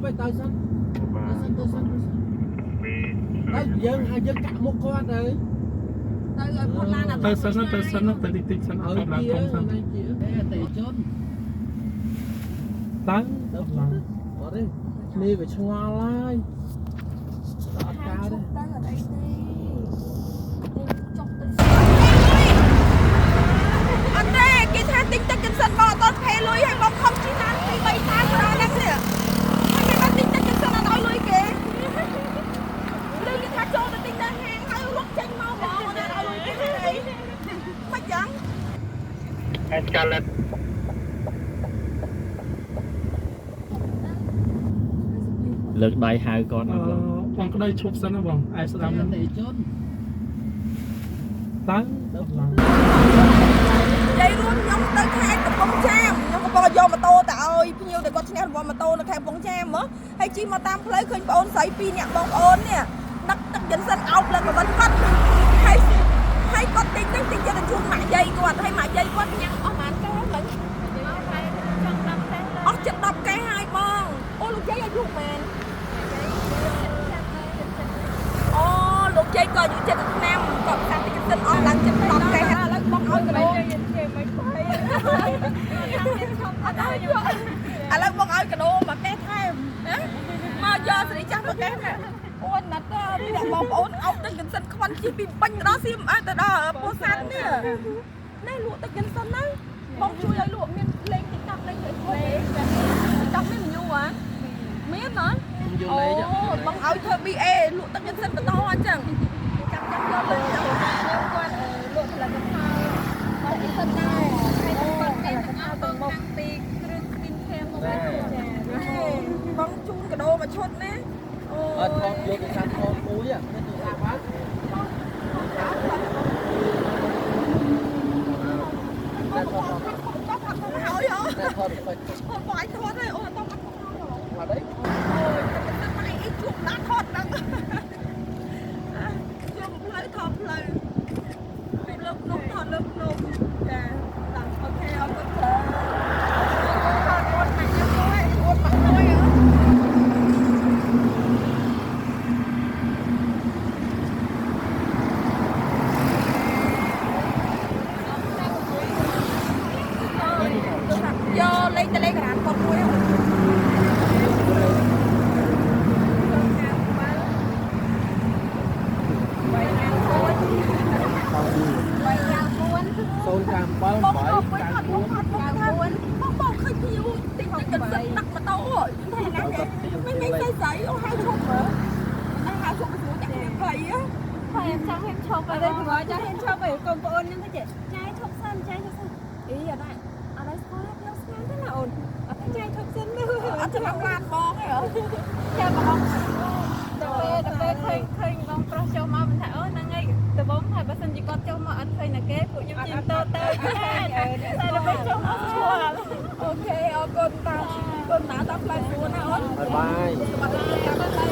ទៅទៅសិនទៅសិនទៅសិនទៅសិនទៅយើងឲ្យយើងកាក់មុខគាត់ទៅ ទៅឲ្យផុតឡានអា ទៅសិនទៅសិនទៅតិចតិចសិនអ ឲ្យ ត់ឡើង ជា ធំសិន ណាជាអតិជន ទៅ ទៅអត់ទេគ្នាវាឆ្ងល់ហើយអត់កើតទេ ទៅអត់អីទេចុះទៅអត់ទេគេថាទិញទឹកកិនសិនបងអត់តផេលុយឲ្យបងខំជិះឡានពី3តាក្រហ្នឹងនេះហើយគេបានទិញទឹកកិនសិនអត់ឲ្យលុយគេឬគេថាចូលទៅទិញនៅហាងហើយរត់ចេញមកហ្មងអត់ឲ្យលុយគេទេមិនចឹង Escalade លើកដៃហៅគាត់ អឺ អត់បង បងក្តីឈប់សិនណាបងឯស្ដាំ អតិជន ទៅ ទៅ ឡើង និយាយរួមខ្ញុំទៅខេត្តកំពង់ចាមខ្ញុំកំពុងយកម៉ូតូទៅឲ្យភ្ញៀវដែលគាត់ឈ្នះរង្វាន់ម៉ូតូនៅខេត្តកំពង់ចាមហ៎ហើយជិះមកតាមផ្លូវឃើញប្អូនស្រីពីរនាក់បងប្អូននេះដឹកទឹកយិនសិនអោបឡើងកវិនគាត់ហើយហើយគាត់ទិញហ្នឹងទិញយកទៅជូនម៉ាក់យាយគាត់ហើយម៉ាក់យាយគាត់ញ៉ាំអស់ប៉ុន្មានកែមិញអស់ចិត្ត10កែហើយបងអូលោកយាយអាយុប៉ុន្មានអូលោកយាយក៏អាយុ70ឆ្នាំគាត់ផ្សាយទិញសិនអស់ឡើងចិត្ត10កែហើយឥឡូវបងឲ្យកដោ អត់ឲ្យយកឥឡូវបងឲ្យកដោមកកេះថែមណាមកយកស្រីចាស់មកកេះណាអូនណាត់ទៅអ្នកបងប្អូនអោបទឹកកិនសិនខ្វាន់ជីពីបាញ់ទៅដល់សៀមអើទៅដល់ពោធិ៍សាត់នេះនេះលក់ទឹកកិនសិនណាបងជួយឲ្យលក់មានលេង TikTok លេង Facebook ទេ TikTok មានញូហ៎មានហ៎ យក អូ លេខ បងឲ្យធ្វើ BA លក់ទឹកកិនសិនបន្តអញ្ចឹងចាំចាំយកលេងចាំ គាត់លក់ផលិតផលរបស់អ៊ីសិនដែរហើយគាត់មានទាំងអស់បងតាំងពីគ្រឿង skin care មកវិញចា បងជូនកដោមួយឈុតណាអូ អត់ថតយកទូរស័ព្ទថតមួយមានទូរស័ព្ទអត់ បងថតថតថតហើយហ៎ តែថតទៅ បងបងឲ្យថតហើយអូអត់តអត់ថតហ៎ អត់អី អូយតែម៉ែអីជួបណាថតហ្នឹងជួបផ្លូវថតផ្លូវជួបលើភ្នំថតលើភ្នំចាតាអូខេអរគុណច្រើនថតអូនម៉ាក់ខ្ញុំមួយអូនម៉ាក់មួយហ៎យកលេខតេឡេក្រាមគាត់មួយហ៎ 097 បងបង 8 ថតបងថតបងថាបងបងឃើញភៀវទិញទឹកកិនសិនដឹកម៉ូតូហ៎ថាណាគេមិនមិនស្អីស្អីអូហៅឈប់មើលណាហៅឈប់ស្រួលចាក់គ្នាភ័យហ៎ ហើយចង់ហ៊ានឈប់អត់ទេព្រោះចង់ហ៊ានឈប់ឯងកូនប្អូនខ្ញុំទៅចេះចាយឈប់សិនចាយឈប់សិនអីអត់ដែរអត់ដែរស្គាល់ខ្ញុំស្គាល់ទេណាអូនអត់ទេចាយឈប់សិនទៅ អត់ច្រឡំឡានបងទេហ៎ ចាបងដល់ពេលឃើញឃើញបងប្រុសចូលមកមិនថាអូហ្នឹងឯងដំបងថាបើសិនជាគាត់ចូលមកអត់ឃើញណាគេពួកខ្ញុំជិះតទៅតែដល់ពេលចូលមកស្គាល់ អូខេអរគុណតាគុណតាតាមផ្លូវស្រួលណាអូន បាយបាយ សុខភាពតាមផ្លូវ